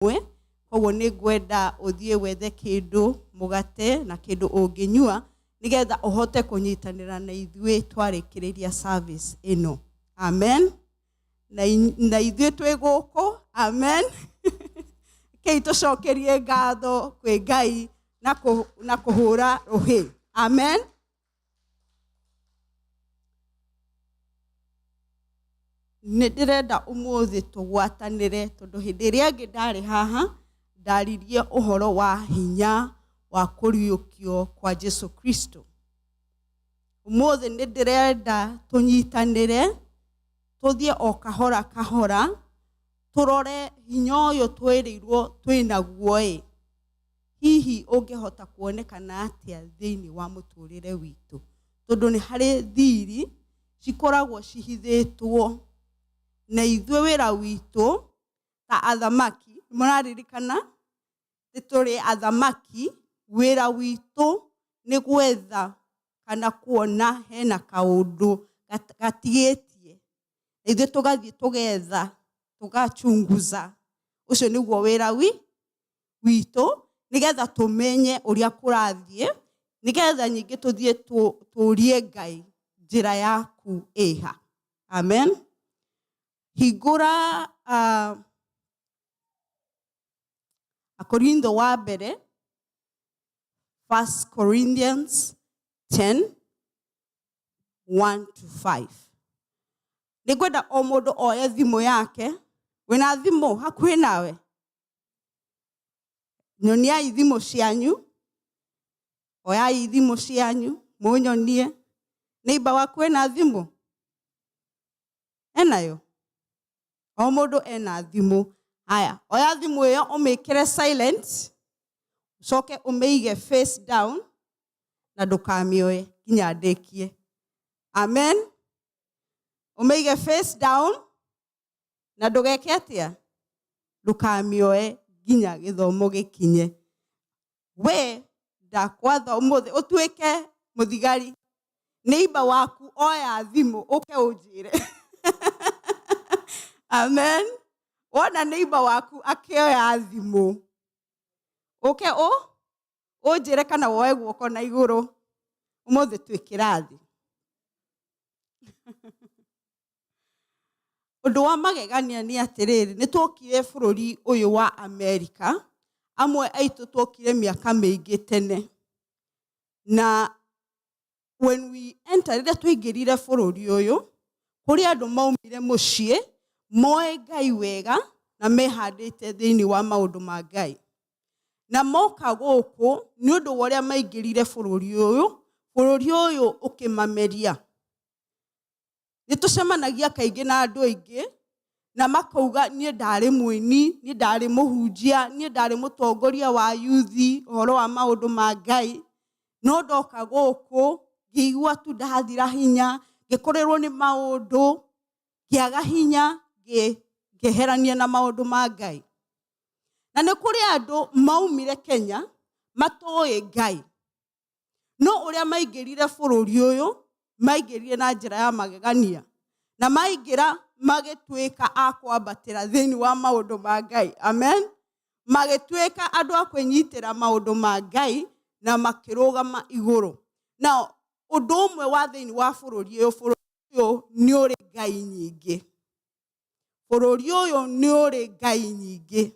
Ĩmwe, koguo nĩ ngwenda ũthiĩ wethe kĩndũ mũgate na kĩndũ ũngĩnyua nĩgetha ũhote kũnyitanĩra na ithuĩ twarĩkĩrĩria service ĩno. Amen. Na ithuĩ twĩ gũkũ. Amen. Kei tũcokerie ngatho kwĩ Ngai na kũhũra rũhĩ. Amen. Nĩ ndĩrenda ũmũthĩ tũgwatanĩre tondũ hĩndĩ ĩrĩa ĩngĩ ndarĩ haha ndaririe ũhoro wa hinya wa kũriũkio kwa Jesu Kristo. Ũmũthĩ nĩ ndĩrenda tũnyitanĩre tũthiĩ o kahora kahora tũrore hinya ũyũ twĩrĩirwo twĩnaguo ĩ, hihi ũngĩhota kuonekana atĩa thĩinĩ wa mũtũrĩre witũ, tondũ nĩ harĩ thiri cikoragwo cihithĩtwo, na ithuĩ wĩra witũ ta athamaki, mũraririkana nĩ tũrĩ athamaki, wĩra witũ nĩ gwetha kana kuona hena kaũndũ gatigĩtie, na ithuĩ tũgathiĩ tũgetha, tũgachunguza, ũcio nĩguo wĩra witũ, nĩgetha tũmenye ũrĩa kũrathiĩ, nĩgetha ningĩ tũthiĩ tũrie Ngai njĩra yaku ĩha. Amen. Hingũra Akorintho wa mbere, 1 Corinthians 10, 1 to 5. Nĩ ngwenda o mũndũ oye thimũ yake. Wĩna thimũ hakuhĩ nawe? Nyoniai thimũ cianyu. Oyai thimũ cianyu, mũnyonie. Neighbor waku ena thimũ? Enayo? O mũndũ ena thimũ. Haya, oya thimũ ĩyo ũmĩkĩre silent, ũcoke ũmĩige face down na ndũkamĩoe nginya ndĩkie. Amen. Ũmĩige face down na ndũgeke atĩa? Ndũkamĩoe nginya gĩthomo gĩkinye. We ndakwatha ũmũthĩ ũtuĩke mũthigari. Neighbor waku oya thimũ ũke ũnjĩre. Amen. Wona neighbor waku akĩoya thimũ, ũke ũnjĩre kana woe guoko na igũrũ. Ũmũthĩ twĩ kĩrathi. Ũndũ wa magegania nĩ atĩrĩrĩ, nĩ twokire bũrũri ũyũ wa Amerika, amwe aitũ twokire mĩaka mĩingĩ tene. Na when we enter, rĩrĩa twaingĩrire bũrũri ũyũ, kũrĩ andũ maumire mũciĩ, moĩ Ngai wega na mehandĩte thĩinĩ wa maũndũ ma Ngai. Na moka gũkũ, nĩ ũndũ wa ũrĩa maingĩrire bũrũri ũyũ, bũrũri ũyũ ũkĩmameria. Nĩ tũcemanagia kaingĩ na andũ aingĩ na makauga niĩ ndarĩ mũini, niĩ ndarĩ mũhunjia, niĩ ndarĩ mũtongoria wa yuthi ũhoro wa maũndũ ma Ngai, no ndoka gũkũ ngĩigua tu ndathira hinya, ngĩkorerwo nĩ maũndũ, ngĩaga hinya, ngĩeherania na maũndũ ma Ngai. Na nĩ kũrĩ andũ maumire Kenya matoĩ Ngai, no ũrĩa maingĩrire bũrũri ũyũ, maingĩrire na njĩra ya magegania, na maingĩra magĩtuĩka a kwambatĩra thĩinĩ wa maũndũ ma Ngai. Amen. Magĩtuĩka andũ a kwĩnyitĩra maũndũ ma Ngai na makĩrũgama igũrũ. Na ũndũ ũmwe wa thĩinĩ wa bũrũri ũyũ, bũrũri ũyũ nĩ ũrĩ ngai nyingĩ. Bũrũri ũyũ nĩ ũrĩ ngai nyingĩ.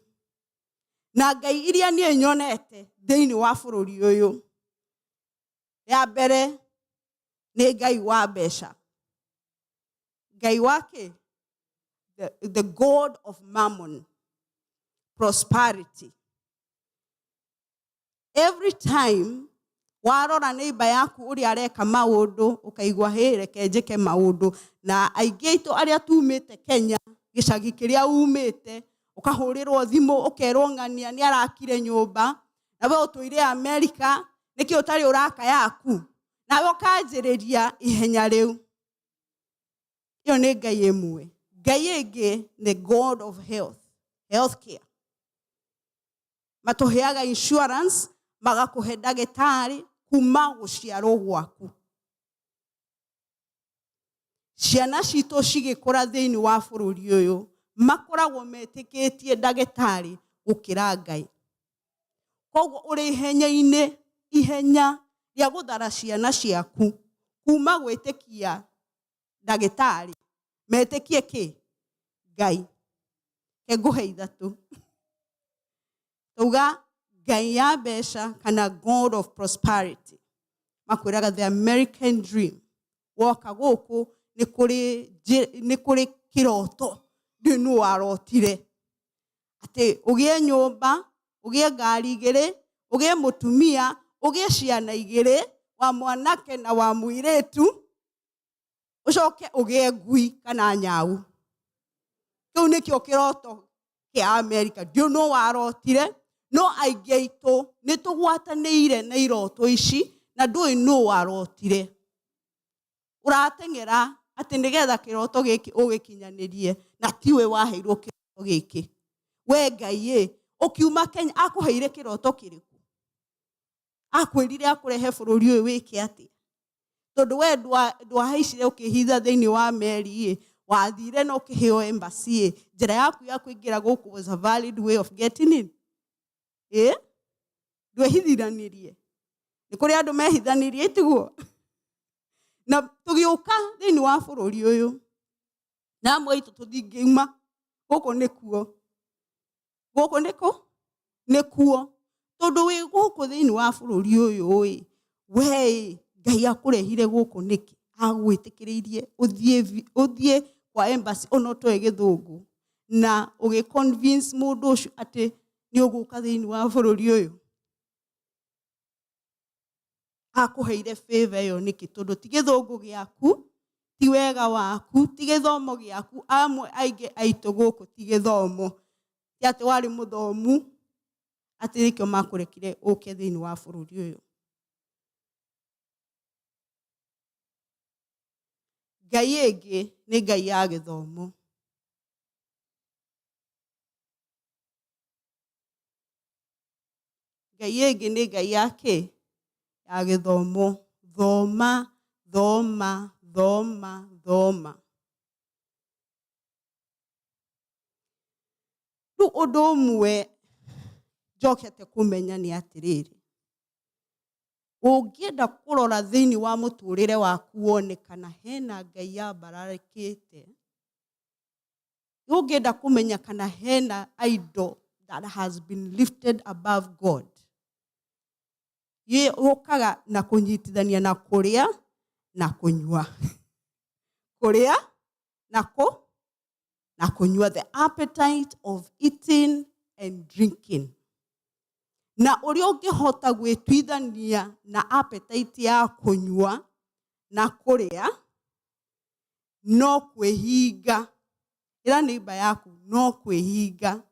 Na ngai iria niĩ nyonete thĩinĩ wa bũrũri ũyũ, ya mbere nĩ Ngai wa mbeca. Ngai wa kĩ? The God of Mammon, prosperity. Every time warora neighbor yaku ũrĩa areka maũndũ, ũkaigua hĩ, reke njĩke maũndũ. Na aingĩ aitũ arĩa tumĩte Kenya, gĩcagi kĩrĩa umĩte, ũkahũrĩrwo thimũ, ũkerwo ng'ania nĩ arakire nyũmba, na we ũtũire Amerika, nĩkĩ ũtarĩ ũraka yaku? Nawe ũkanjĩrĩria ihenya rĩu. Ĩyo nĩ Ngai ĩmwe. Ngai ĩngĩ nĩ God of health, health care. Matũheaga insurance, magakũhe ndagĩtarĩ kuma gũciarwo gwaku. Ciana citũ cigĩkũra thĩinĩ wa bũrũri ũyũ, makoragwo metĩkĩtie ndagĩtarĩ Gũkĩra Ngai. Koguo ũrĩ ihenya-inĩ, ihenya rĩa gũthara ciana ciaku kuma gwĩtĩkia ndagĩtarĩ, metĩkie kĩ? Ngai. Ke ngũhe ithatũ. Tauga Ngai ya mbeca kana God of prosperity. Makwĩraga the American dream. Woka gũkũ nĩ kũrĩ nĩ kũrĩ kĩroto, ndiũĩ nũ warotire atĩ ũgĩe nyũmba, ũgĩe ngari igĩrĩ, ũgĩe mũtumia, ũgĩe ciana igĩrĩ, wa mwanake na wa mũirĩtu, ũcoke ũgĩe ngui kana nyau. Kĩu nĩkĩo kĩroto kĩa Amerika. Ndiũĩ nũ warotire, no aingĩ aitũ nĩ tũgwatanĩire na iroto ici na ndũĩ nũ warotire. Ũrateng'era atĩ nĩgetha kĩroto gĩkĩ ũgĩkinyanĩrie na tiwe waheirwo kĩroto gĩkĩ. We Ngai ĩ, ũkiuma Kenya akũheire kĩroto kĩrĩkũ? Akwĩrire akũrehe bũrũri ũyũ wĩke atĩa? Tondũ we ndwahaicire ũkĩhitha thĩinĩ wa meri ĩ, wathire na ũkĩheo embassy ĩ, njĩra yaku ya kũingĩra gũkũ was a valid way of getting in. Ĩ, ndwehithanirie. Nĩ kũrĩ andũ mehithanirie, tiguo? Na tũgĩũka thĩinĩ wa bũrũri ũyũ, na amwe aitũ tũtingĩuma gũkũ nĩkuo. Gũkũ nĩkũ? Nĩkuo. Tondũ wĩ gũkũ thĩinĩ wa bũrũri ũyũ ĩ, we ĩ, Ngai akũrehire gũkũ nĩkĩ? Agwĩtĩkĩrĩirie ũthiĩ kwa embassy ona ũtoĩ gĩthũngũ na ũgĩ convince mũndũ ũcio atĩ nĩ ũgũka thĩinĩ wa bũrũri ũyũ. Akũheire favor ĩyo nĩkĩ? Tondũ ti gĩthũngũ gĩaku, ti wega waku, ti gĩthomo gĩaku. Amwe aingĩ aitũ gũkũ ti gĩthomo, ti atĩ warĩ mũthomu atĩ nĩkĩo makũrekire ũke thĩinĩ wa bũrũri ũyũ. Ngai ĩngĩ nĩ Ngai ya gĩthomo. Ngai ĩngĩ nĩ Ngai ya kĩ? Ya gĩthomo. Thoma, thoma, thoma, thoma. Rĩu ũndũ ũmwe njokete kũmenya nĩ atĩrĩrĩ, ũngĩenda kũrora thĩinĩ wa mũtũrĩre waku wone kana hena Ngai yambararĩkĩte, ũngĩenda kũmenya kana hena idol that has been lifted above God, yũkaga na kũnyitithania na kũrĩa na kũnyua. Kũrĩa na kũ na kũnyua, the appetite of eating and drinking. Na ũrĩa ũngĩhota gwĩtuithania na appetite ya kũnyua na kũrĩa no kwĩhinga. Ĩra neighbor yaku no kwĩhinga.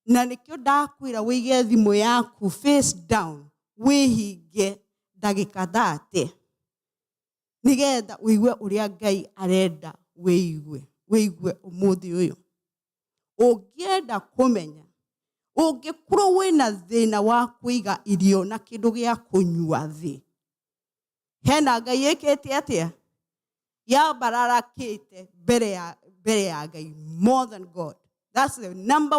Na nĩkĩo ndakwĩra wĩige thimũ yaku face down, wĩhinge ndagĩka 30 nĩgetha ũigue ũrĩa Ngai arenda wĩigue, wĩigue ũmũthĩ ũyũ. Ũngĩenda kũmenya, ũngĩkorwo wĩna thĩna wa kũiga irio na kĩndũ gĩa kũnyua thĩ, hena Ngai ĩkĩte atĩa? Yambararakĩte mbere ya Ngai more than God. That's the number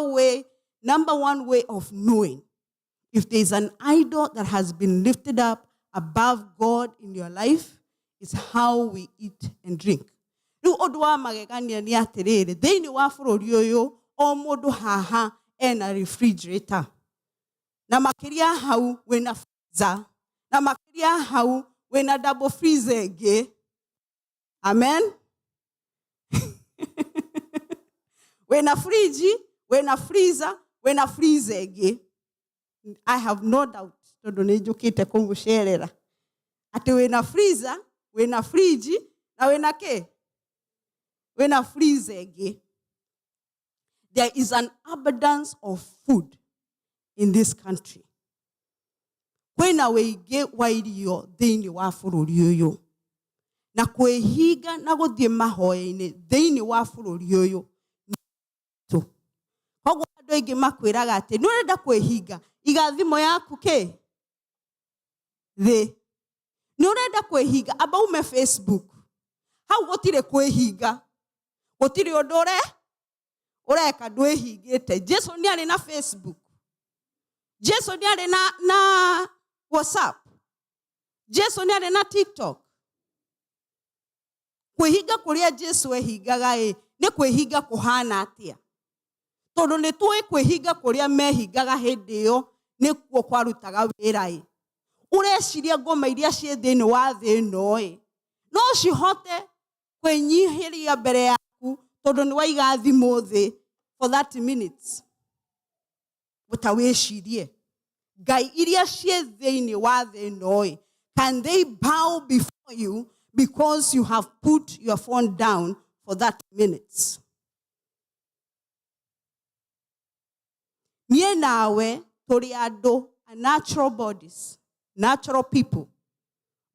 one way of knowing if there is an idol that has been lifted up above God in your life, is how we eat and drink. Rĩu ũndũ wa magegania nĩ atĩrĩrĩ, thĩinĩ wa bũrũri ũyũ o mũndũ haha ena refrigerator, na makĩria hau wĩna freezer, na makĩria hau wĩna double freezer ĩngĩ. Amen. Wĩna fridge, wĩna freezer, wĩna freezer ĩngĩ. I have no doubt, tondũ nĩ njũkĩte kũmũcerera, atĩ wĩna freezer, wĩna fridge, na wĩna kĩ? Wĩna freezer ĩngĩ. There is an abundance of food in this country. Kwĩna wĩingĩ wa irio thĩinĩ wa bũrũri ũyũ, na kwĩhinga na gũthiĩ mahoya-inĩ thĩinĩ wa bũrũri ũyũ tũ. Koguo andũ aingĩ makwĩraga atĩ nĩ ũrenda kwĩhinga, iga thimũ yaku kĩ thĩ. Nĩ ũrenda kwĩhinga, amba ume Facebook. Hau gũtirĩ kwĩhinga, gũtirĩ ũndũ Ũreka ndwĩhingĩte. Jesu nĩ arĩ na Facebook, Jesu nĩ arĩ na WhatsApp, Jesu nĩ arĩ na TikTok. Kwĩhinga kũrĩa Jesu ehingaga ĩ nĩ kwĩhinga kũhana atĩa? Tondũ nĩ tũĩ kwĩhinga kũrĩa mehingaga hĩndĩ ĩyo nĩkuo kwarutaga wĩra ĩ. Ũreciria ngoma iria ciĩ thĩinĩ wa thĩ ĩno ĩ no cihote kwĩnyihĩria mbere yaku tondũ nĩ waiga thimũ thĩ for 30 minutes? Ta wĩcirie, ngai iria ciĩ thĩinĩ wa thĩ ĩno ĩ, can they bow before you because you have put your phone down for 30 minutes? Niĩ nawe tũrĩ andũ a natural bodies, natural people,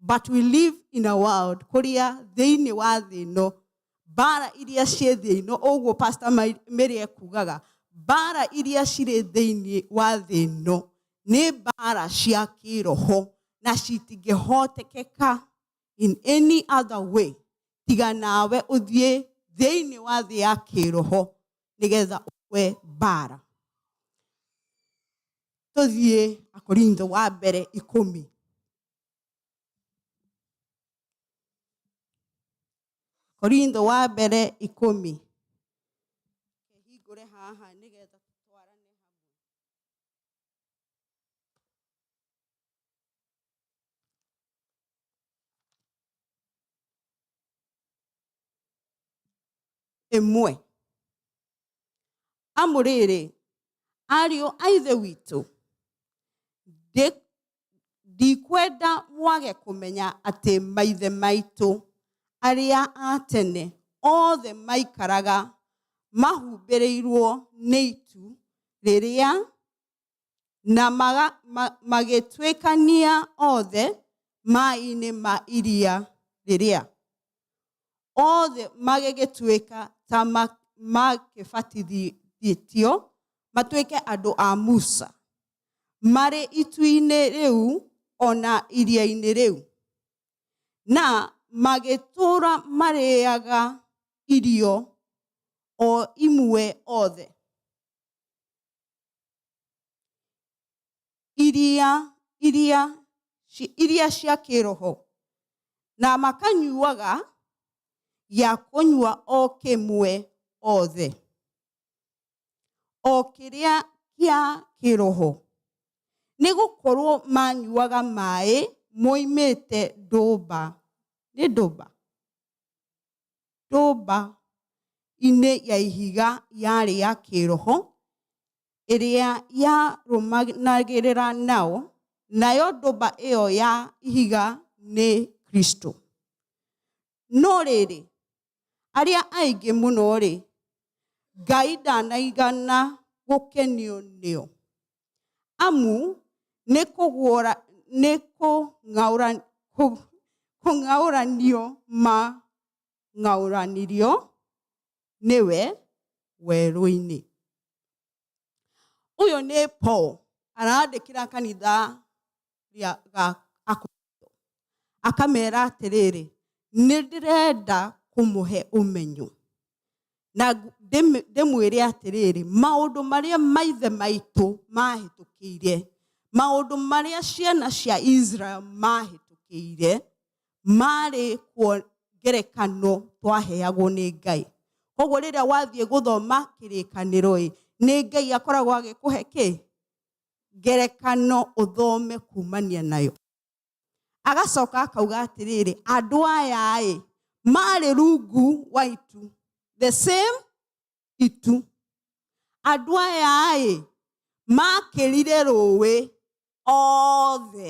but we live in a world kũrĩa thĩinĩ wa thĩ ĩno mbara iria ciĩ thĩ ĩno, ũguo Pastor Mary ekugaga, mbara iria cirĩ thĩinĩ wa thĩ ĩno nĩ mbara cia kĩroho na citingĩhotekeka in any other way tiga nawe ũthiĩ thĩinĩ wa thĩ ya kĩroho nĩgetha ũwe mbara. Tũthiĩ Akorintho wa mbere 10. Korintho wa mbere 10. Hingũre haha nĩgetha tũtwarane hamwe. 1. Amu rĩrĩ, ariũ a Ithe witũ, ndikwenda mwage kũmenya atĩ maithe maitũ arĩa a tene othe maikaraga mahumbĩrĩirwo nĩ itu rĩrĩa na magĩtuĩkania othe maĩ-inĩ ma iria rĩrĩa othe magĩgĩtuĩka ta makĩbatithĩtio matuĩke andũ a Musa marĩ itu-inĩ rĩu ona iria-inĩ rĩu, na magĩtũũra marĩĩaga irio o imwe othe iria cia kĩroho, na makanyuaga gĩa kũnyua o kĩmwe othe, o kĩrĩa kĩa kĩroho, nĩ gũkorwo manyuaga maĩ moimĩte ndũmba, nĩ ndũmba, ndũmba-inĩ ya ihiga yarĩ ya kĩroho ĩrĩa yarũmanagĩrĩra nao, nayo ndũmba ĩyo ya ihiga nĩ Kristo. No rĩrĩ, arĩa aingĩ mũno-rĩ, Ngai ndanaigana gũkenio nĩo, amu nĩ kũng'aũranio mang'aũranirio nĩwe werũ-inĩ. Ũyũ nĩ Paul arandĩkĩra kanitha ga Akorintho, akamera atĩrĩrĩ, nĩ ndĩrenda kũmũhe ũmenyo na ndĩmwĩre atĩrĩrĩ, maũndũ marĩa maithe maitũ mahĩtũkĩire, maũndũ marĩa ciana cia Israel mahĩtũkĩire, marĩ kuo ngerekano twaheagwo nĩ Ngai. Koguo rĩrĩa wathiĩ gũthoma kĩrĩkanĩro ĩ, nĩ Ngai akoragwo agĩkũhe kĩ? Ngerekano ũthome kumania nayo. Agacoka akauga atĩrĩrĩ, andũ aya ĩ marĩ rungu wa itu, the same itu. Andũ aya ĩ makĩrire rũĩ othe.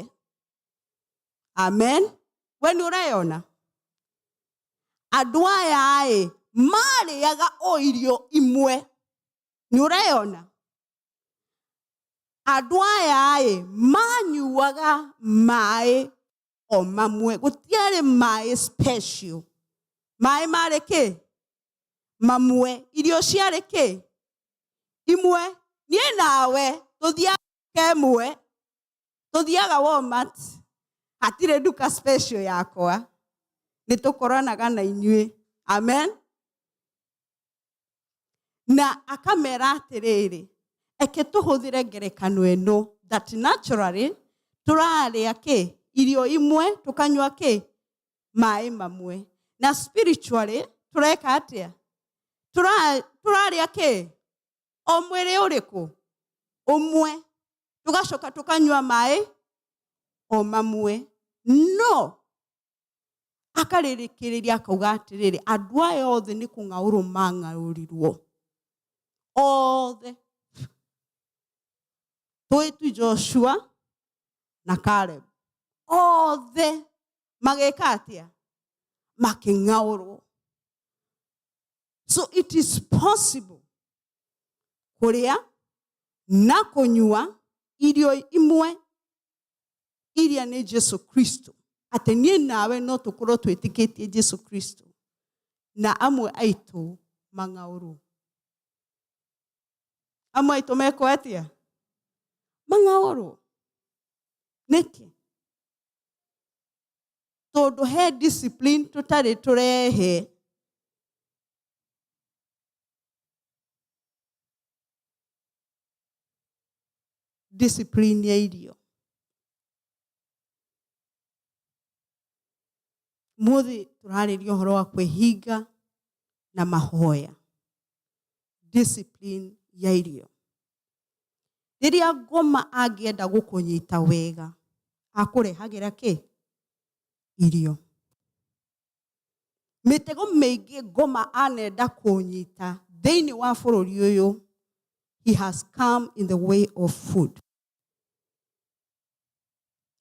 Amen. We nĩ ũreyona? Andũ aya ĩ marĩaga o irio imwe. Nĩ ũreyona? Andũ aya ĩ manyuaga maĩ o mamwe, gũtiarĩ maĩ special, maĩ marĩ kĩ mamwe, irio ciarĩ kĩ imwe. Niĩ nawe tũthiaga nduka ĩmwe, tũthiaga Walmart, hatirĩ nduka special yakwa, nĩ tũkoranaga na inyuĩ. Amen. Na akamera atĩrĩrĩ, eke tũhũthĩre ngerekano ĩno, that naturally tũrarĩa kĩ irio imwe, tũkanyua kĩ maĩ mamwe, na spiritually tũreka atĩa? Tũrarĩa kĩ o mwĩrĩ ũrĩkũ ũmwe, tũgacoka tũkanyua maĩ o mamwe. No akarĩrĩkĩrĩria akauga atĩrĩrĩ, andũ aya othe nĩ kũng'aũrwo mang'aũrirwo othe, tũĩ tu Joshua na Caleb, othe magĩka atĩa? Makĩng'aũrwo. So it is possible kũrĩa na kũnyua irio imwe iria nĩ Jesu Kristo, atĩ niĩ nawe no tũkorwo twĩtĩkĩtie Jesu Kristo na amwe aitũ mang'aũrwo. Amwe aitũ mekwo atĩa? Mang'aũrwo. Nĩkĩ? Tondũ he discipline tũtarĩ tũrehe. Discipline ya irio. Mũthĩ tũrarĩria ũhoro wa kwĩhinga na mahoya. Discipline ya irio. Rĩrĩa ngoma angĩenda gũkũnyita wega, akũrehagĩra kĩ? Irio. Mĩtego mĩingĩ ngoma anenda kũnyita thĩinĩ wa bũrũri ũyũ, he has come in the way of food.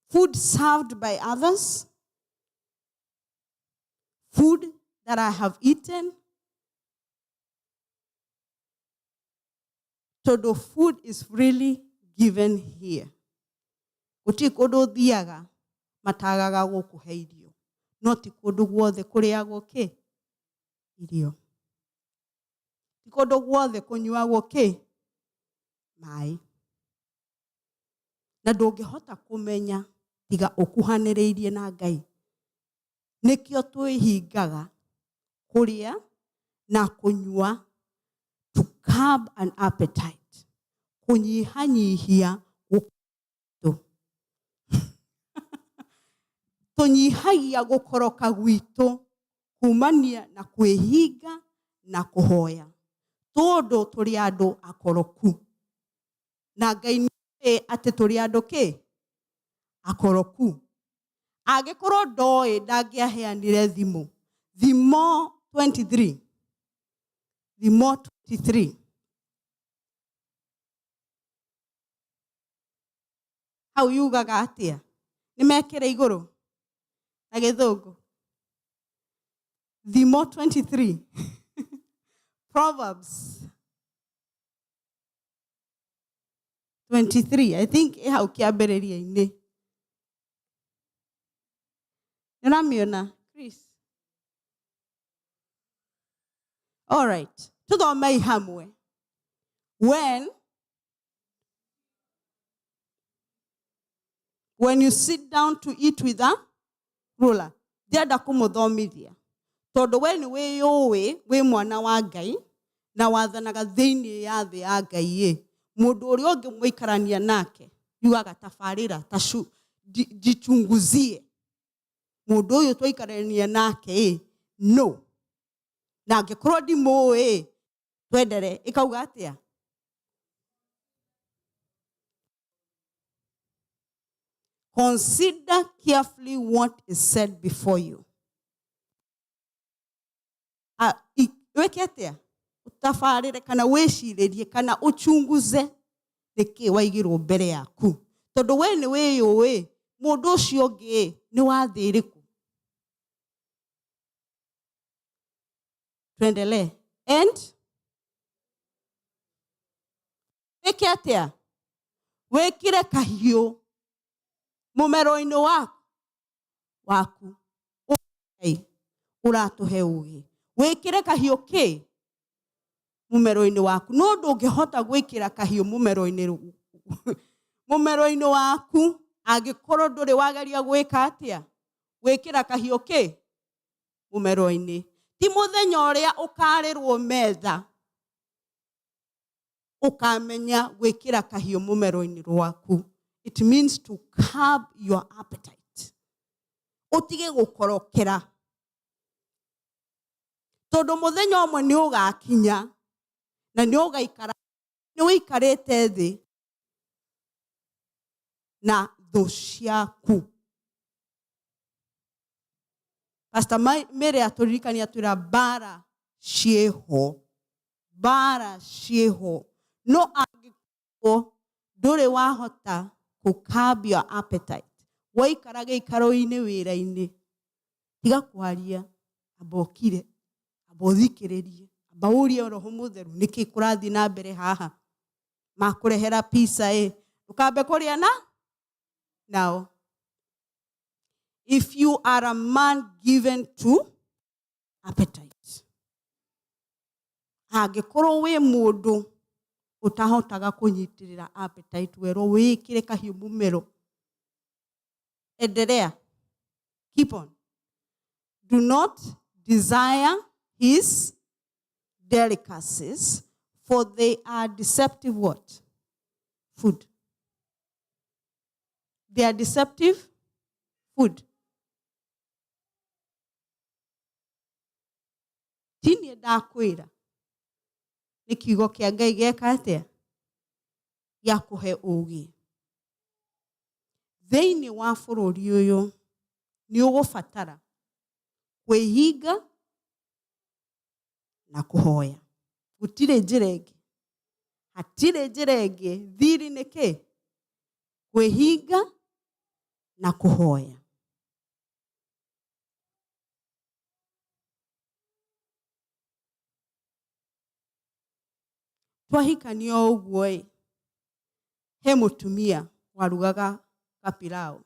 Food served by others, food that I have eaten, tondũ food is really given here. Gũtirĩ kũndũ ũthiaga matagaga gũkũhe irio, no ti kũndũ guothe kũrĩagwo kĩ irio, ti kũndũ guothe kũnyuagwo kĩ maĩ, na ndũngĩhota kũmenya tiga ũkuhanĩrĩirie na Ngai. Nĩkĩo twĩhingaga kũrĩa na kũnyua, to curb an appetite, kũnyihanyihia gũtũ. Tũnyihagia gũkoroka gwitũ kumania na kwĩhinga na kũhoya, tondũ tũrĩ andũ akoroku, na Ngai nĩoĩ atĩ tũrĩ andũ kĩ akoroku. Angĩkorwo ndoĩ, ndangĩaheanire thimũ. Thimo 23, Thimo 23 hau yugaga atĩa? Nĩ mekĩre igũrũ na gĩthũngũ. Thimo 23, Proverbs 23, I think ĩ hau kĩambĩrĩria-inĩ. Nĩ ũramĩona, Chris? All right, tũthomei hamwe. When you sit down to eat with a ruler. Ndienda kũmũthomithia tondũ we nĩ wĩyũĩ wĩ mwana wa Ngai na wathanaga thĩinĩ ya thĩ ya Ngai. Ĩ mũndũ ũrĩa ũngĩ mũikarania nake yugaga tabarĩra tacu jichunguzie mũndũ ũyũ twaikarania nake ĩ no, na angĩkorwo ndimũĩ, twendere. Ĩkauga atĩa? Consider carefully what is said before you. Wĩke atĩa? Ũtabarĩre kana wĩcirĩrie kana ũchunguze nĩkĩ waigĩrwo mbere yaku, tondũ we nĩ wĩyũĩ mũndũ ũcio ũngĩ nĩ wa thĩ ĩrĩkũ. Tuendelee. And wĩke atĩa? Wĩkĩre kahiũ mũmero-inĩ waku. Ngai ũratũhe ũgĩ, wĩkĩre kahiũ kĩ mũmero-inĩ waku. No ndũngĩhota gwĩkĩra kahiũ mũmero-inĩ waku angĩkorwo ndũrĩ wageria gwĩka atĩa? Gwĩkĩra kahiũ kĩ mũmero-inĩ. Ti mũthenya ũrĩa ũkarĩrwo metha. Ũkamenya gwĩkĩra kahiũ mũmero-inĩ rwaku. It means to curb your appetite. Ũtige gũkorokera. Tondũ mũthenya ũmwe nĩ ũgakinya na nĩ ũgaikara nĩ ũikarĩte thĩ na thũ ciaku. Pastor Mary atũririkania atwĩra mbara ciĩho, mbara ciĩho, no angĩkorwo ndũrĩ wahota kũ curb your appetite, waikara gĩikaro-inĩ wĩra-inĩ, tiga kwaria, amba ũkire, amba ũthikĩrĩrie, amba ũrie roho mũtheru nĩkĩ kũrathiĩ na mbere haha. Makũrehera pizza ĩ, ndũkambe kũrĩa na nao. If you are a man given to appetite, angĩkorwo wĩ mũndũ ũtahotaga kũnyitĩrĩra appetite, werwo wĩkĩre kahiũ mũmero, endelea, keep on. Do not desire his delicacies, for they are deceptive what? Food. They are deceptive food. Ti niĩ ndakwĩra, nĩ kiugo kĩa Ngai gĩeka atĩa? Gĩa kũhe ũgĩ. Thĩinĩ wa bũrũri ũyũ nĩ ũgũbatara kwĩhinga na kũhoya. Gũtirĩ njĩra ĩngĩ, hatirĩ njĩra ĩngĩ. Thiri nĩ kĩ? Kwĩhinga na kũhoya. Twahikania o ũguo ĩ, he mũtumia warugaga kapilau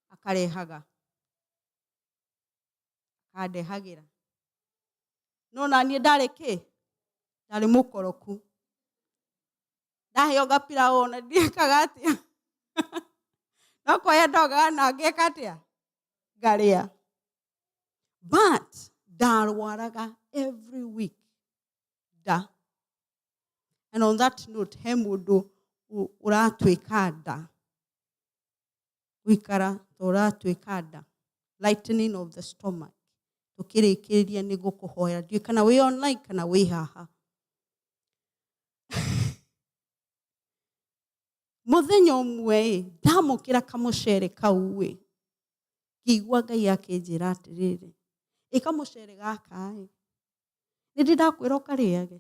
akarehaga akandehagĩra, no naniĩ ndarĩ kĩ? Ndarĩ mũkoroku. Ndaheo kapilau ona ndiĩkaga atĩa, no kuoya ndogaga na ngeka atĩa, ngarĩa. But ndarwaraga every week nda. And on that note, he mũndũ ũratuĩka nda, gũikara ta ũratuĩka nda, lightening of the stomach. Tũkĩrĩkĩrĩria nĩ gũkũhoera, ndiũĩ kana wĩ online kana wĩ haha. Mũthenya ũmwe ĩ, ndamũkĩra kamũcere kau ĩ, ngĩigua Ngai akĩnjĩra atĩrĩrĩ, ĩ kamũcere gaka ĩ, nĩ ndĩ ndakwĩra ũkarĩage?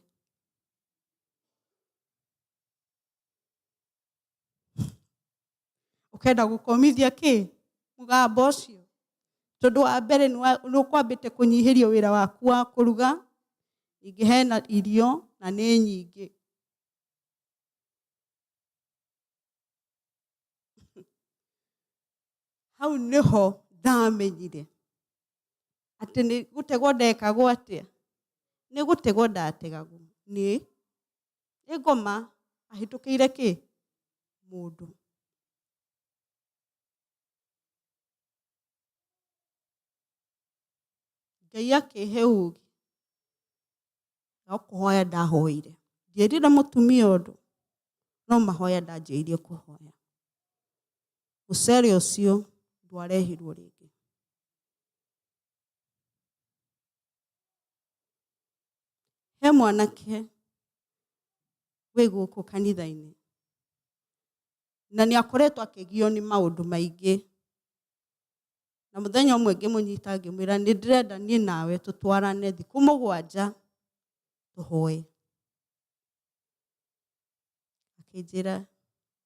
Ũkenda gũkomithia kĩ mũgambo ũcio? Tondũ wa mbere nĩ ũkwambĩte kũnyihĩrio wĩra waku wa kũruga, ningĩ hena irio na nĩ nyingĩ. Hau nĩho ndamenyire atĩ nĩ gũtegwo ndekagwo atĩa, nĩ gũtegwo ndategagwo nĩ ngoma ahĩtũkĩire kĩ mũndũ. Ngai akĩhe ũgĩ, no kũhoya ndahoire, ndierire mũtumia ũndũ, no mahoya ndanjĩrĩirie kũhoya. Mũcere ũcio ndwarehirwo rĩngĩ. He mwanake wĩ gũkũ kanitha-inĩ na nĩ akoretwo akĩgio nĩ maũndũ maingĩ, na mũthenya ũmwe ngĩmũnyita ngĩmwĩra nĩ ndĩrenda niĩ nawe tũtwarane thikũ 7 tũhoe. Akĩnjĩra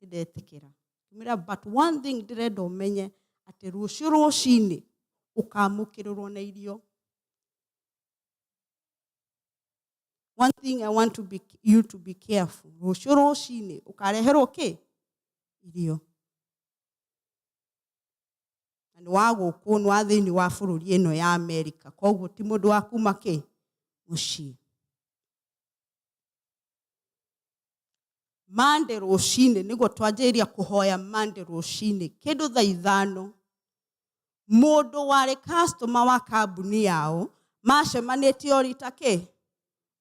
nĩ ndetĩkĩra. Ngĩmwĩra but one thing ndĩrenda ũmenye atĩ rũciũ rũcinĩ ũkamũkĩrĩrwo na irio. One thing I want to be, you to be careful. Rũciũ rũcinĩ ũkareherwo kĩ? Irio. Na nĩ wa gũkũ, nĩ wa thĩinĩ wa bũrũri ĩno ya Amerika. Koguo ti mũndũ wa kuma kĩ? Mũciĩ. Monday rũcinĩ nĩguo twanjĩrĩria kũhoya. Monday rũcinĩ kĩndũ thaa 5, mũndũ warĩ customer wa kambuni yao macemanĩtie o rita kĩ.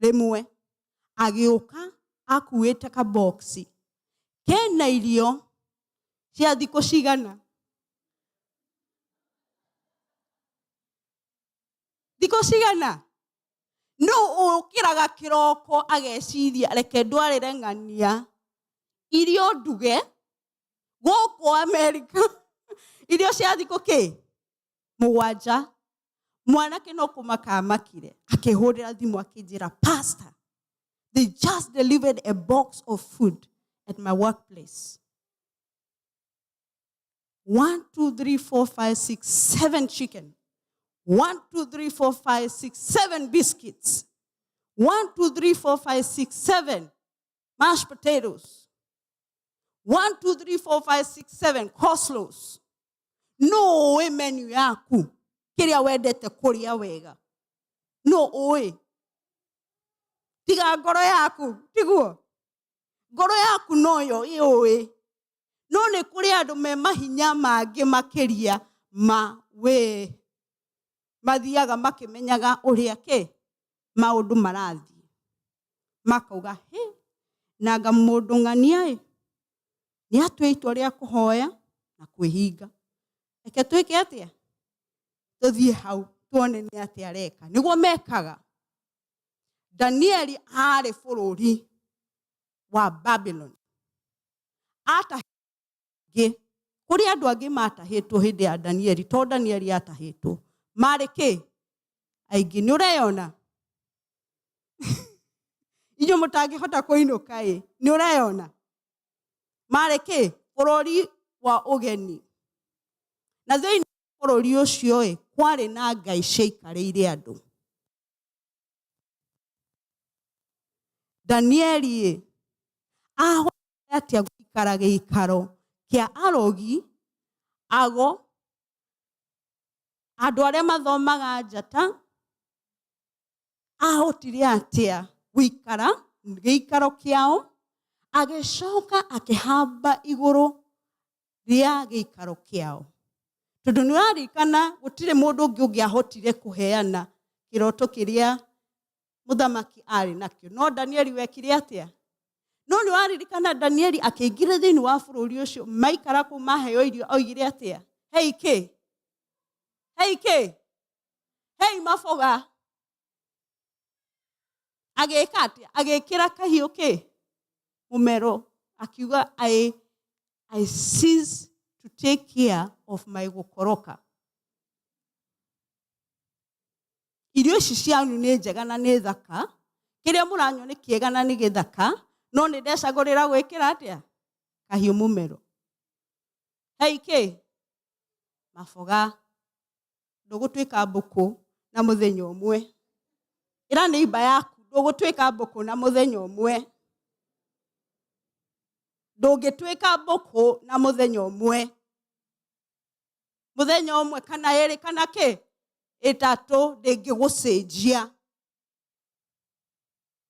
Rĩmwe agĩũka akuĩte kaboxi kena irio cia thikũ cigana? Thikũ cigana? Nũ ũkĩraga kĩroko ageciria, reke ndwarĩre ng'ania irio nduge gũkũ Amerika, irio cia thikũ kĩ 7? Mwanake no kũmaka amakire, akĩhũrĩra thimũ akĩnjĩra, "Pastor, they just delivered a box of food at my workplace. 1, 2, 3, 4, 5, 6, 7 chicken. 1, 2, 3, 4, 5, 6, 7 biscuits. 1, 2, 3, 4, 5, 6, 7 mashed potatoes. 1, 2, 3, 4, 5, 6, 7 coleslaws." No ũĩ menu yaku, kĩrĩa wendete kũrĩa wega? No ũĩ tiga ngoro yaku? Tiguo, ngoro yaku noyo ĩũĩ. No nĩ kũrĩ andũ me mahinya mangĩ makĩria ma we, mathiaga makĩmenyaga ũrĩa kĩ maũndũ marathiĩ, makauga, "Hĩ, nanga mũndũ ng'ania ĩ nĩ atua itua rĩa kũhoya na kwĩhinga, reke twĩke atĩa? Tũthiĩ hau tuone nĩ atĩa areka." Nĩguo mekaga. Danieli arĩ bũrũri wa Babylon, atahĩngĩ kũrĩ andũ angĩ matahĩtwo hĩndĩ ya Danieli. To Danieli atahĩtwo, marĩ kĩ aingĩ. Nĩ ũreyona inyuĩ mũtangĩhota kũinũka ĩ, nĩ ũreyona marĩ kĩ bũrũri wa ũgeni, na thĩinĩ wa bũrũri ũcio ĩ kwarĩ na ngai ciaikarĩire andũ. Danieli ĩ ahotire atĩa gũikara gĩikaro kĩa arogi, ago, andũ arĩa mathomaga njata? Ahotire atĩa gũikara gĩikaro kĩao, agĩcoka akĩhamba igũrũ rĩa gĩikaro kĩao? Tondũ nĩ ũraririkana gũtirĩ mũndũ ũngĩ ũngĩahotire kũheana kĩroto kĩrĩa mũthamaki arĩ nakĩo, no Danieli wekire atĩa? No nĩ ũraririkana Danieli akĩingĩra thĩinĩ wa bũrũri ũcio, maikara kũu, maheo irio, oigire atĩa? Hei kĩ, hei kĩ, hei maboga. Agĩka atĩa? Agĩkĩra kahiũ kĩ mũmero, akiuga, I cease to take care of my gũkoroka. Irio ici cianyu nĩ njega na nĩ thaka, kĩrĩa mũranyua nĩ kĩega na nĩ gĩthaka, no nĩ ndecagũrĩra gwĩkĩra atĩa? Kahiũ mũmero. Hei kĩ maboga. Ndũgũtuĩka mbũkũ na mũthenya ũmwe. Ĩra neighbor yaku, ndũgũtuĩka mbũkũ na mũthenya ũmwe. Ndũngĩtuĩka mbũkũ na mũthenya ũmwe, mũthenya ũmwe kana ĩrĩ kana kĩ ĩtatũ, ndĩngĩgũcenjia.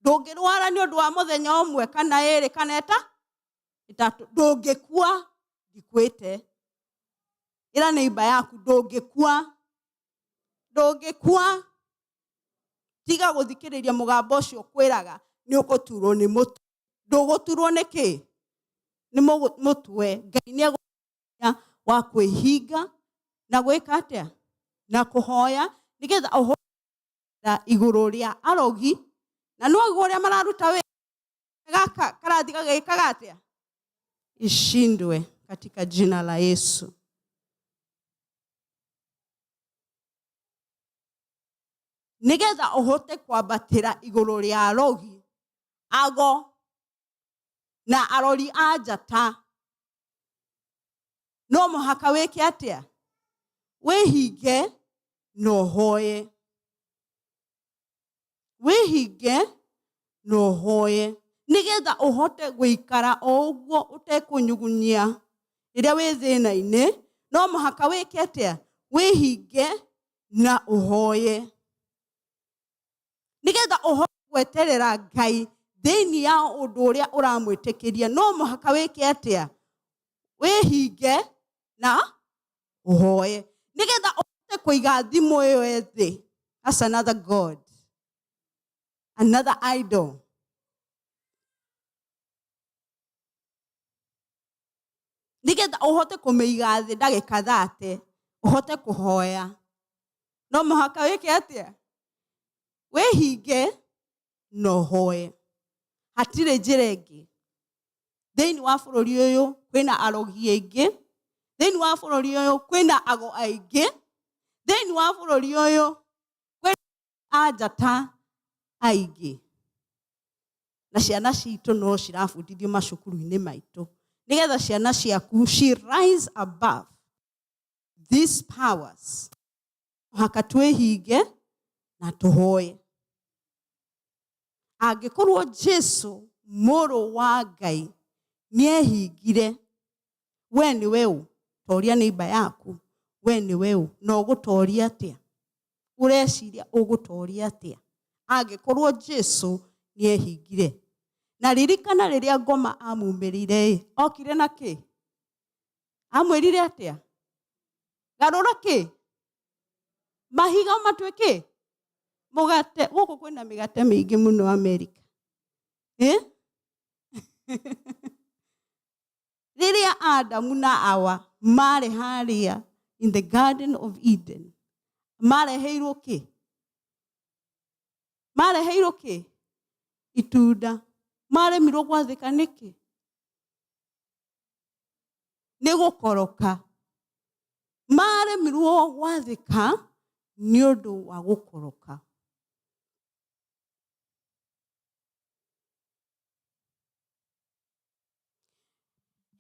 Ndũngĩrwara nĩ ũndũ wa mũthenya ũmwe kana ĩrĩ kana ĩtatũ. Ndũngĩkua ndikuĩte. Ĩra neighbor yaku, ndũngĩkua, ndũngĩkua. Tiga gũthikĩrĩria mũgambo ũcio ũkwĩraga nĩ ũgũturwo nĩ mũtwe. Ndũgũturwo nĩ kĩ? Nĩ mũtwe. Ngai nĩ egũkũhe wa kwĩhinga na gwĩka atĩa? Na kũhoya, nĩgetha ũhũra igũrũ rĩa arogi. Na no ũguo ũrĩa mararuta wĩra gaka karathi gagĩkaga atĩa, ishindwe katika jina la Yesu. Nĩgetha ũhote kwambatĩra igũrũ rĩa arogi, ago na arori a njata, no mũhaka wĩke atĩa? Wĩhinge na ũhoye. Wĩhinge na ũhoye, nĩgetha ũhote gũikara o ũguo ũtekũnyugunyia rĩrĩa wĩ thĩna-inĩ. No mũhaka wĩke atĩa? Wĩhinge na ũhoye, nĩgetha ũhote gweterera Ngai thĩinĩ ya ũndũ ũrĩa ũramwĩtĩkĩria. No mũhaka wĩke atĩa? Wĩhinge na ũhoye, nĩgetha ũhote kũiga thimũ ĩyo thĩ. That's another God. Another idol. Nĩgetha ũhote kũmĩiga thĩ ndagĩka thate, ũhote kũhoya, no mũhaka wĩke atĩa? Wĩhinge na ũhoe. Hatirĩ njĩra ĩngĩ. Thĩinĩ wa bũrũri ũyũ kwĩna arogi aingĩ, thĩinĩ wa bũrũri ũyũ kwĩna ago aingĩ, thĩinĩ wa bũrũri ũyũ kwĩna anjata aingĩ. Na ciana citũ no cirabundithio macukuru-inĩ maitũ nĩgetha ciana ciaku she rise above these powers. Mũhaka twĩhinge na tũhoe. Angĩkorwo Jesu mũrũ wa Ngai nĩehingire, we nĩwe ũ? Toria neighbor yaku, we nĩwe ũ? Na ũgũtoria atĩa? Ũreciria ũgũtoria atĩa angĩkorwo Jesu nĩehingire? Na ririkana rĩrĩa ngoma amumĩrire ĩ, okire na kĩ? Amwĩrire atĩa? Garũra kĩ? Mahiga matuĩke mũgate. Gũkũ kwĩna mĩgate mĩingĩ mũno Amerika. Eh? Rĩrĩa Adamu na Awa marĩ harĩa in the Garden of Eden, mareheirwo kĩ? Mareheirwo kĩ? Itunda. Maremirwo gwathĩka nĩkĩ? Nĩ gũkoroka. Maremirwo gwathĩka nĩ ũndũ wa gũkoroka.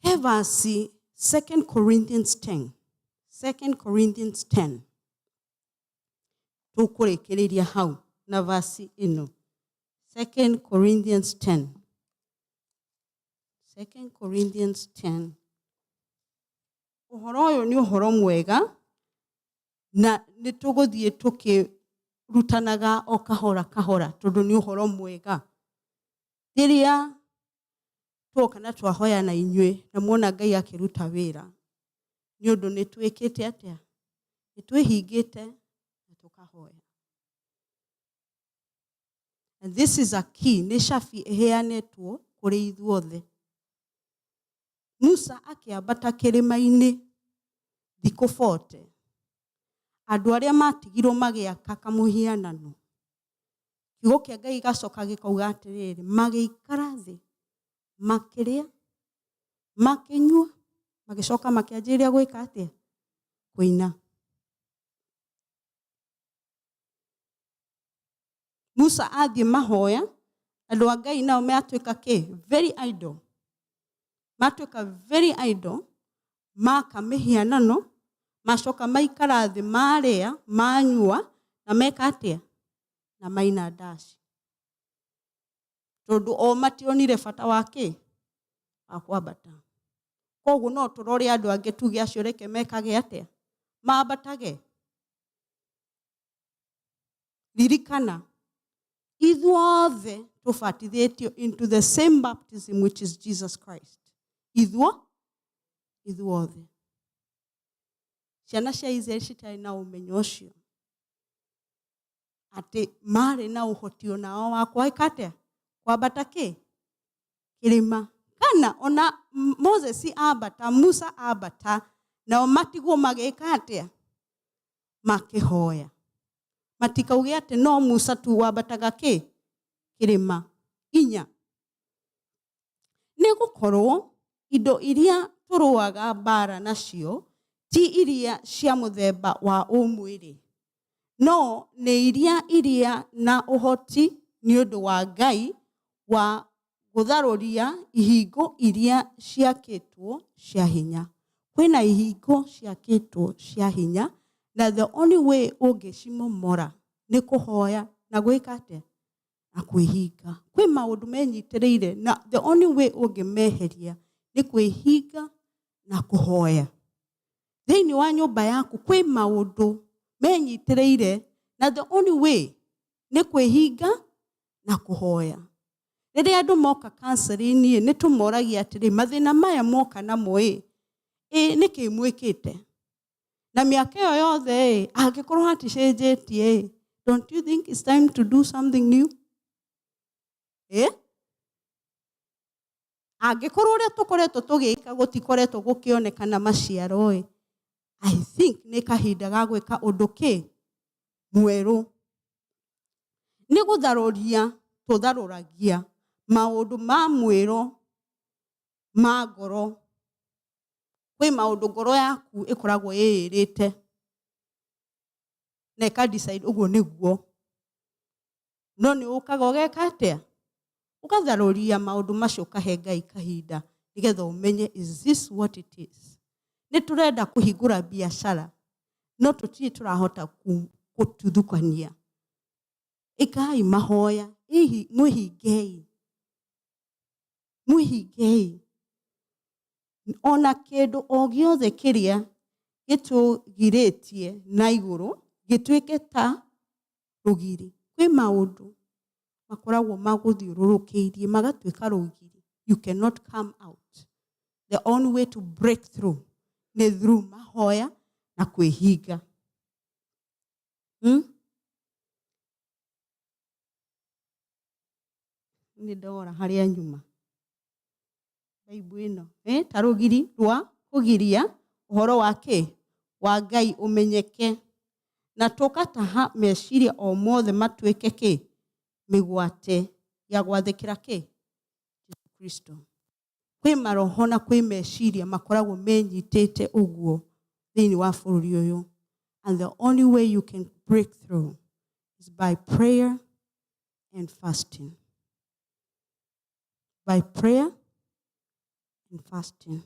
He verse 2 Corinthians 10. 2 Corinthians 10. Tũkũrĩkĩrĩria hau na verse ĩno. 2 Corinthians 10. 2 Corinthians 10. Ũhoro ũyũ nĩ ũhoro mwega na nĩ tũgũthiĩ tũkĩrutanaga o kahora kahora tondũ nĩ ũhoro mwega. Rĩrĩa tuoka na twahoya na inyuĩ na muona Ngai akĩruta wĩra, nĩ ũndũ nĩ twĩkĩte atĩa? Nĩ twĩhingĩte na tũkahoya. And this is a key, nĩ cabi ĩheanĩtwo kũrĩ ithuothe. Musa akĩambata kĩrĩma-inĩ thikũ 40. Andũ arĩa matigirwo magĩaka kamũhianano. Kiugo kĩa Ngai gĩgacoka gĩkauga atĩrĩrĩ, magĩikara thĩ, makĩrĩa, makĩnyua, magĩcoka makĩanjĩrĩria gwĩka atĩa? Kũina. Musa athiĩ mahoya, andũ a Ngai nao matuĩka kĩ? Very idle. Matuĩka very idle, maka mĩhianano, macoka maikara thĩ marĩa, manyua, na meka atĩa? Na maina ndaci. Tondũ o mationire bata wa kĩ? Wa kwambata. Koguo no tũrore andũ angĩ tuge acio reke mekage atĩa? Mambatage. Ririkana, ithuothe tũbatithĩtio into the same baptism which is Jesus Christ. Ithuo, ithuothe. Ciana cia Israel citarĩ na ũmenyo ũcio. Atĩ marĩ na ũhoti onao wa gwĩka atĩa? Kwambata kĩ? Kĩrĩma. Kana ona Moses ambata, Musa ambata, nao matigwo magĩka atĩa? Makĩhoya. Matikauge atĩ no Musa tu wambataga kĩ? Kĩrĩma. Inya. Nĩ gũkorwo indo iria tũrũaga mbaara nacio ti iria cia mũthemba wa ũmwĩrĩ, no nĩ iria iria na ũhoti nĩ ũndũ wa Ngai wa gũtharũria ihingo iria ciakĩtwo cia hinya. Kwĩna ihingo ciakĩtwo cia hinya, na the only way ũngĩcimomora nĩ kũhoya na gwĩka atĩa? Na kwĩhinga. Kwĩ maũndũ menyitĩrĩire na the only way ũngĩmeheria nĩ kwĩhinga na kũhoya. Thĩinĩ wa nyũmba yaku kwĩ maũndũ menyitĩrĩire na the only way nĩ kwĩhinga na kũhoya. Rĩrĩa andũ moka counseling ĩ, nĩ tũmoragia atĩrĩ, mathĩna maya moka namo ĩ, ĩ nĩkĩ mwĩkĩte? Na mĩaka ĩyo yothe ĩ, angĩkorwo haticenjetie ĩ, don't you think it's time to do something new? Ĩ angĩkorwo ũrĩa tũkoretwo tũgĩka gũtikoretwo gũkĩonekana maciaro ĩ, I think nĩ kahinda ga gwĩka ũndũ kĩ mwerũ. Nĩ gũtharũria tũtharũragia maũndũ ma mwĩro ma ngoro. Kwĩ maũndũ ngoro yaku ĩkoragwo ĩĩrĩte na ĩka decide ũguo nĩguo. No nĩ ũkaga ũgeka atĩa? Ũgatharũria maũndũ macio ũkahe Ngai kahinda nĩgetha ũmenye is this what it is. Nĩ tũrenda kũhingũra biacara no tũtirĩ tũrahota gũtuthũkania. Ĩkai mahoya, hihi mwĩhingei, mwĩhingei. Ona kĩndũ o gĩothe kĩrĩa gĩtũgirĩtie na igũrũ gĩtuĩke ta rũgiri. Kwĩ maũndũ makoragwo magũthiũrũrũkĩirie magatuĩka rũgiri. You cannot come out. The only way to break through nĩ through mahoya na kwĩhinga. Nĩ ndora harĩa nyuma. Baibu ĩno ta rũgiri rwa kũgiria ũhoro wa kĩ wa Ngai ũmenyeke, na tũgataha meciria o mothe matuĩke kĩ mĩgwate ya gwathĩkĩra kĩ Jesu Kristo. Kwĩ maroho na kwĩ meciria makoragwo menyitĩte ũguo thĩinĩ wa bũrũri ũyũ, and the only way you can break through is by prayer and fasting. By prayer and fasting.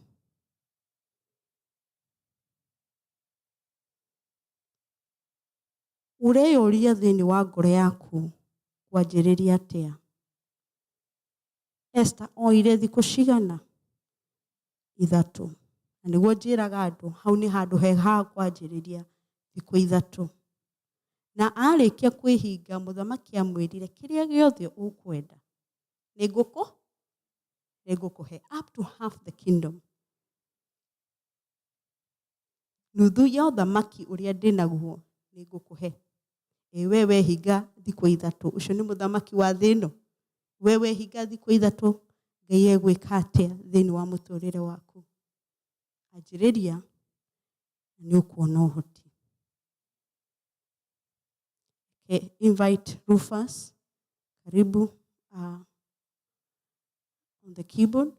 Ũreyũria thĩinĩ wa ngoro yaku kwanjĩrĩria atĩa? Esther oire thikũ cigana? 3. Na nĩguo njĩraga andũ hau nĩ handũ hega ha kwanjĩrĩria, thikũ 3. Na arĩkia kwĩhinga mũthamaki amwĩrire kĩrĩa gĩothe ũkwenda nĩ ngũkũhe up to half the kingdom. Nuthu ya ũthamaki ũrĩa ndĩnaguo nĩ ngũkũhe. Ĩ we wehinga thikũ 3, ũcio nĩ mũthamaki wa thĩ ĩno. We wehinga thikũ 3, Ngai egwĩka atĩa thĩinĩ wa mũtũrĩre waku? Anjĩrĩria na nĩ ũkuona ũhoti. Okay, invite Rufus, karibu on the keyboard.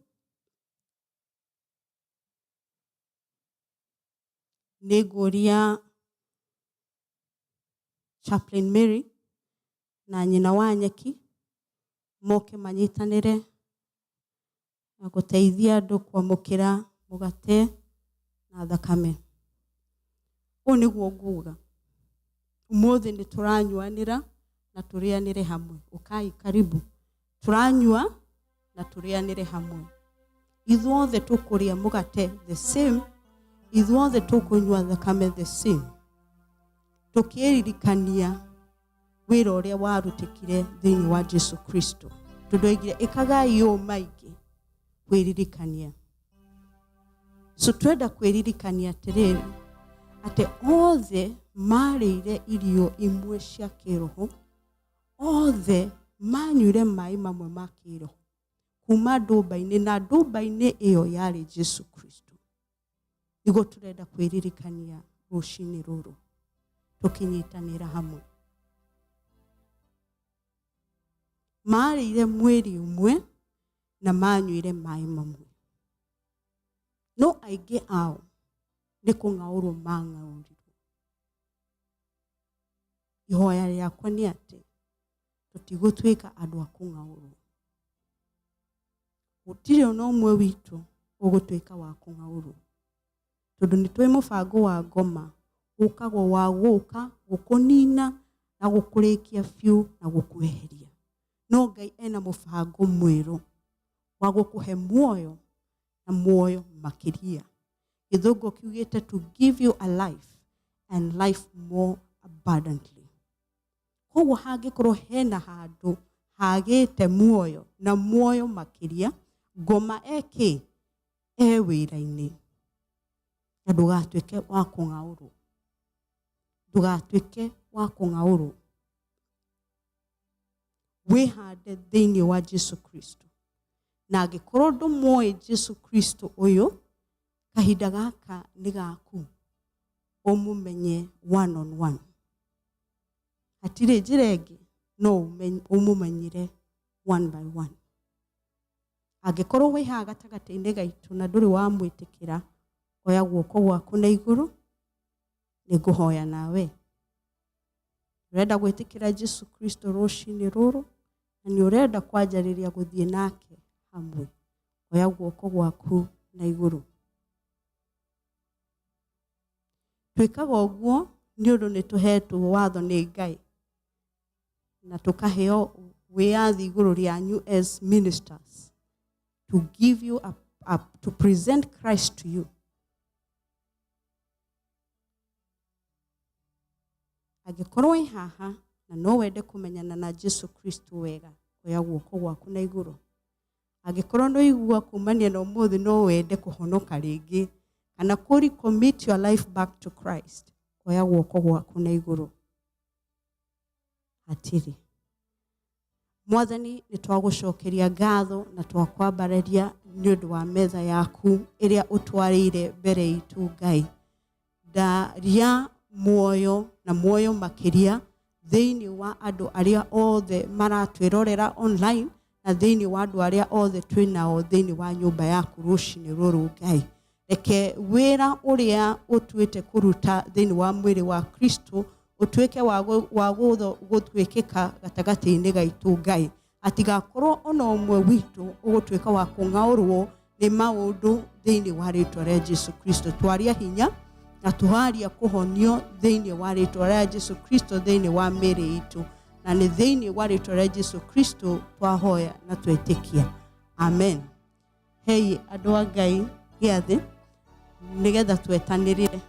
Nĩ ngũria Chaplain Mary na nyina wa nyeki moke manyitanĩre na gũteithia andũ kwamũkĩra mũgate na thakame. Ũũ nĩguo nguga, ũmũthĩ nĩ tũranyuanĩra na tũrĩanĩre hamwe. Ũkai karibu, tũranyua na tũrĩanĩre hamwe. Ithuothe tũkũrĩa mũgate the same, ithuothe tũkũnyua thakame the same, tũkĩririkania wĩra ũrĩa warutĩkire thĩinĩ wa Jesu Kristo. Tondũ oigire ĩkagai ũũ maingĩ kwĩririkania. So twenda kwĩririkania atĩrĩrĩ, atĩ othe marĩire irio imwe cia kĩroho, othe manyuire maĩ mamwe ma kĩroho kuma ndũmba-inĩ, na ndũmba-inĩ ĩyo yarĩ Jesu Kristo. Nĩguo tũrenda kwĩririkania rũcinĩ rũrũ tũkĩnyitanĩra hamwe. Marĩire mwĩrĩ ũmwe na manyuire maĩ mamwe, no aingĩ ao nĩ kũng'aũrwo mang'aũrirwo. Ihoya rĩakwa nĩ atĩ tũtigũtuĩka andũ a kũng'aũrwo. Gũtirĩ ona ũmwe witũ ũgũtuĩka wa kũng'aũrwo, tondũ nĩ tũĩ mũbango wa ngoma ũkagwo wa gũka gũkũnina na gũkũrĩkia biũ na gũkweheria. No Ngai ena mũbango mwerũ wa gũkũhe muoyo na muoyo makĩria. Gĩthũngũ kiugĩte to give you a life and life more abundantly. Koguo hangĩkorwo hena handũ hagĩte muoyo na muoyo makĩria, ngoma eki e wĩra-inĩ, na ndũgatuĩke wa kũng'aũrwo, ndũgatuĩke wa kũng'aũrwo. Wĩhande thĩinĩ wa Jesu Kristo. Na angĩkorwo ndũmũĩ Jesu Kristo ũyũ, kahinda gaka nĩ gaku ũmũmenye one on one. Hatirĩ njĩra ĩngĩ, no ũmũmenyire one by one. Angĩkorwo wĩ haha gatagatĩ-inĩ gaitũ na ndũrĩ wamwĩtĩkĩra, oya guoko gwaku na igũrũ, nĩngũhoya nawe. Ũrenda gwĩtĩkĩra Jesu Kristo rũcinĩ rũrũ, na nĩ ũrenda kwanjarĩria gũthiĩ nake hamwe, oya guoko gwaku na igũrũ. Twĩkaga ũguo nĩ ũndũ nĩ tũhetwo watho nĩ Ngai na tũkaheo wĩyathi igũrũ rĩanyu as ministers to give you a, to present Christ to you. Angĩkorwo wĩ haha na no wende kũmenyana na Jesu Kristo wega, oya guoko gwaku na igũrũ. Angĩkorwo nĩ ũigua kumania na ũmũthĩ no wende kũhonoka rĩngĩ kana kũ recommit your life back to Christ, oya guoko gwaku na igũrũ. Hatirĩ. Mwathani, nĩ twagũcokeria ngatho na twakwambararia nĩ ũndũ wa metha yaku ĩrĩa ũtwarĩire mbere itũ. Ngai, ndaria muoyo na muoyo makĩria thĩinĩ wa andũ arĩa othe maratwĩrorera online na thĩinĩ wa andũ arĩa othe twĩ nao thĩinĩ wa nyũmba yaku rũcinĩ rũrũ. Ngai, reke wĩra ũrĩa ũtuĩte kũruta thĩinĩ wa mwĩrĩ wa Kristo ũtuĩke wa gũtuĩkĩka gatagatĩ-inĩ gaitũ. Ngai, atigakorwo ona ũmwe witũ ũgũtuĩka wa kũng'aũrwo nĩ maũndũ thĩinĩ wa rĩtwa rĩa Jesu Kristo. Twaria hinya na twaria kũhonio thĩinĩ wa rĩtwa rĩa Jesu Kristo thĩinĩ wa mĩĩrĩ itũ, na nĩ thĩinĩ wa rĩtwa rĩa Jesu Kristo twahoya na twetĩkia, amen. Hei andũ a Ngai gĩathĩ nĩgetha twetanĩrĩre.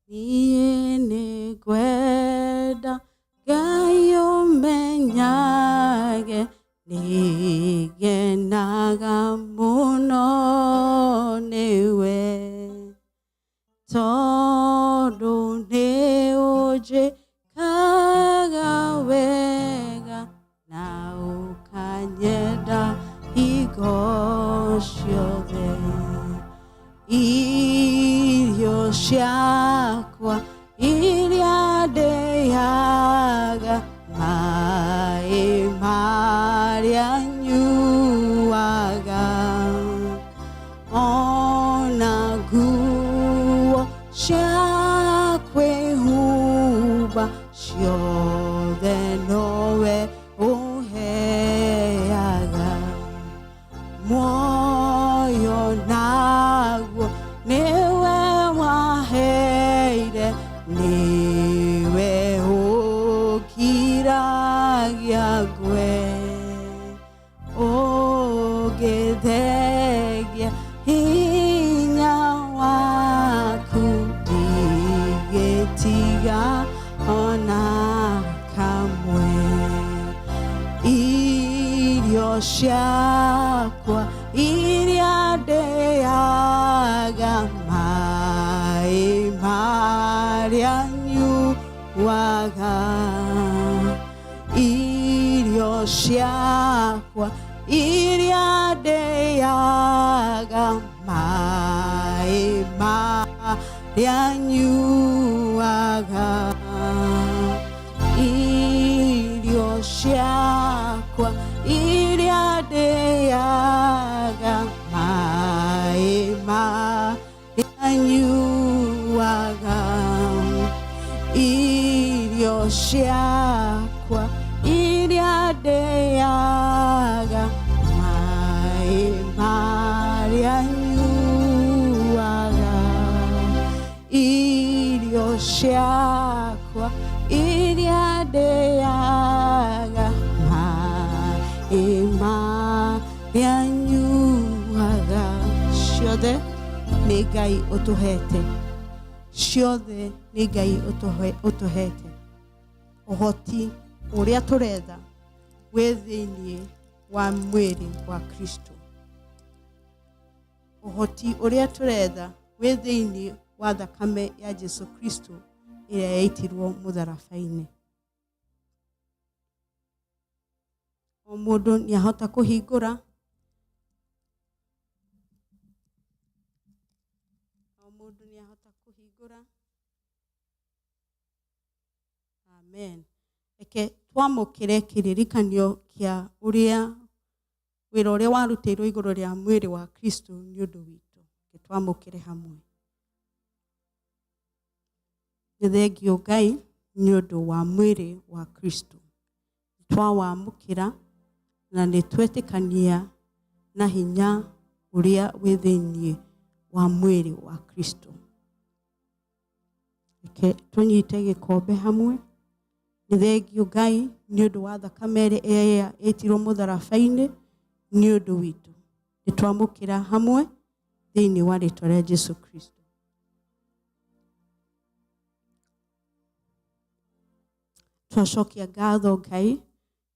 Niĩ nĩngwenda Ngai ũmenyage nĩngenaga mũno nĩwe, tondũ nĩ ũnjĩkaga wega na ũkanyenda hingo ciothe. Irio ciakwa iria ndĩaga, maĩ marĩa nyuaga, ona nguo cia kwĩhumba, ciothe nowe ũheaga. Muoyo naguo nĩwe waheire, nĩwe ũkiragia ngwe, ũngĩthengia hinya waku ndigĩtiga ona kamwe. Irio ciakwa iria ndĩaga, maĩ marĩa nyuaga, irio ciakwa iria ndĩaga, maĩ marĩa nyuaga, irio ciakwa iria ndĩaga, maĩ marĩa nyuaga, irio ciakwa iria ndĩaga, maĩ marĩa nyuaga, irio ciakwa iria ndĩaga, maĩ marĩa nyuaga, ciothe nĩ Ngai ũtũhete. Ciothe nĩ Ngai ũtũhete. Ũhoti ũrĩa tũretha wĩ thĩinĩ wa mwĩrĩ wa Kristo. Ũhoti ũrĩa tũretha wĩ thĩinĩ wa thakame ya Jesu Kristo ĩrĩa yaitirwo mũtharaba-inĩ. O mũndũ nĩ ahota kũhingũra. O mũndũ nĩ ahota kũhingũra. Amen. Reke twamũkĩre kĩririkanio kĩa ũrĩa wĩra ũrĩa warutĩirwo igũrũ rĩa mwĩrĩ wa Kristo nĩ ũndũ witũ. Reke twamũkĩre hamwe. Nĩ thengiũ Ngai nĩ ũndũ wa mwĩrĩ wa Kristo. Twawamũkĩra na nĩ twetĩkania na hinya ũrĩa wĩ thĩinĩ wa mwĩrĩ wa Kristo. Reke tũnyite gĩkombe hamwe. Nĩ thengiũ Ngai nĩ ũndũ wa thakame ĩrĩa ĩtirwo mũtharaba-inĩ nĩ ũndũ witũ. Nĩ twamũkĩra hamwe thĩinĩ wa rĩtwa rĩa Jesu Kristo. Twacokia ngatho Ngai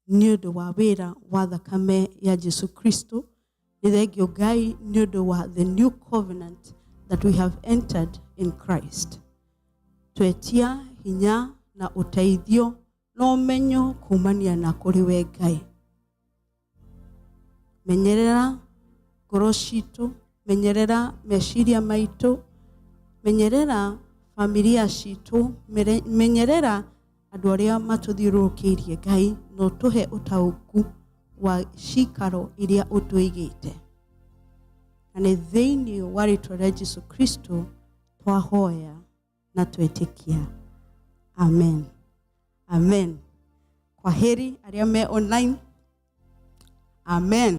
nĩ ũndũ wa wĩra wa thakame ya Jesu Kristo. Nĩ thengiũ Ngai nĩ ũndũ wa the new covenant that we have entered in Christ. Twetia hinya na ũteithio na ũmenyo kumania na kũrĩ we Ngai. Menyerera ngoro citũ, menyerera meciria maitũ, menyerera familia citũ, menyerera andũ arĩa matũthiũrũrũkĩirie Ngai, na ũtũhe ũtaũku wa cikaro iria ũtũigĩte. Na nĩ thĩinĩ wa rĩtwa rĩa Jesu Kristo twahoya na twetĩkia. Amen. Amen. Kwaheri arĩa me online. Amen.